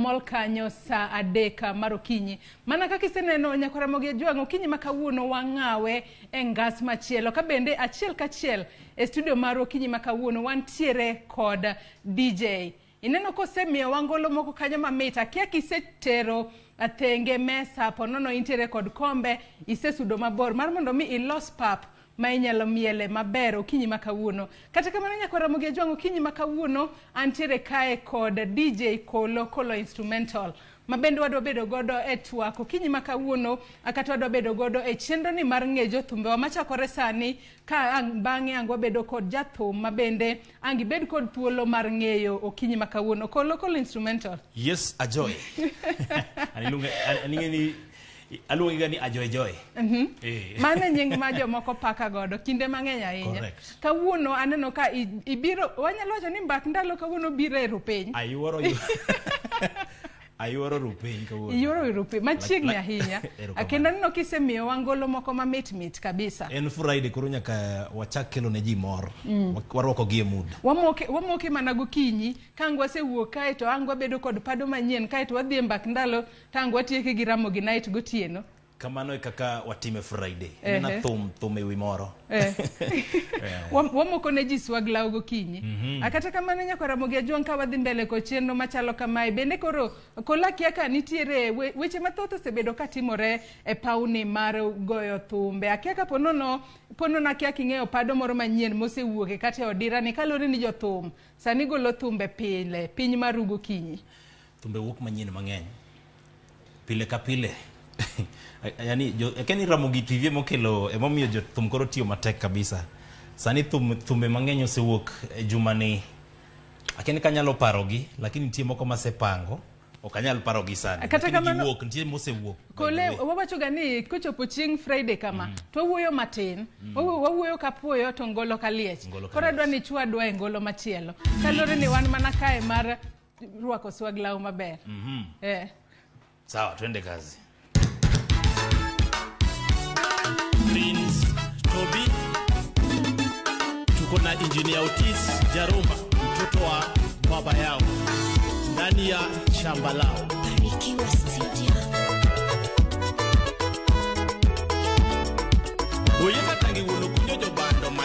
mol kanyo saa 3 mar okinyi. Mana kaka iseneno nyakwar Ramogi Ajwang', okinyi ma kawuono wang'awe e ngas machielo. Ka bende achiel kachiel e studio marwa okinyi ma kawuono wantiere kod DJ. Ineno kosemiyowa ngolo moko kanyo mamit. Akia kisetero thenge mesa ponono intiere kod kombe, isesudo mabor mar mondo mi ilos pap ma inyalo miele maber okinyi ma kawuono. Kata kamano nyakwar Ramogi Ajwang' okinyi ma kawuono antiere kae kod DJ Kolo, Kolo Instrumental, ma bende wadwa bedo godo e twak okinyi ma kawuono, kata wadwa bedo godo e chenro ni mar ng'e jothumbewa machakore sani ka ang' bang'e ang' wabedo kod jathum ma bende ang' ibed kod thuolo mar ng'eyo okinyi ma kawuono. Kolo, Kolo Instrumental. Yes, Ajoy. Aning'e ni aluongi ga ni Ajoy Joy. Mano e nying ma jomoko paka godo kinde mang'eny ahinya. Correct. Kawuono aneno ka ibiro, wanyalo wacho ni mbak ndalo kawuono biro e rupiny. Ayuoro ayuoro rupiny kawuono. Iyuoro e rupiny machiegni ahinya. Erokamano. Kendo aneno kisemiyowa ngolo moko mamit mit kabisa. En Friday koro nyaka wachak kelo ne ji mor. Warwako gi e mood. Wamoke mana gokinyi, ka ang' wasewuok kae to ang' wabedo kod pado manyien kae to wadhi e mbak ndalo to ang' watieke gi Ramogi Night gotieno. Kamano e kaka watime Friday. Nena thum thum e wi moro. Wamoko ne ji swag law gokinyi. Kata kamano nyakwar Ramogi Ajwang' ka wadhi mbele kod chenro machalo kamae bende koro Kola kia ka nitiere weche mathoth osebedo katimore e pawni mar goyo thumbe. Akia ka ponono akia king'eyo pado moro manyien mosewuok e kata e odira ni kaluwore ni jothum sani golo thumbe pile piny maru gokinyi. Thumbe wuok manyien mang'eny pile ka pile. Yani akia ni Ramogi TV emokelo emomiyo jothum koro tiyo matek kabisa. Sani thumbe mang'eny osewuok e jumani. Akia ni kanyalo parogi, lakini nitie moko masepango, ok anyal parogi sani. Kata Lakini kamano- giwuok, nitie mosewuok. By the Kole way. wawacho ga ni kochopo chieng' Friday kama to wawuoyo matin. Wawuoyo ka puoyo to ngolo ka liech. Ngolo ka Koro adwa liech. ni chwadwa e ngolo machielo. Kaluwore ni wan mana kae mar rwako swag law maber. Sawa, twende kazi. Prince Toby, tuko na Engineer Otis Jaruma, mtoto wa baba yao ndani ya shamba lao. Barikiwa Studio.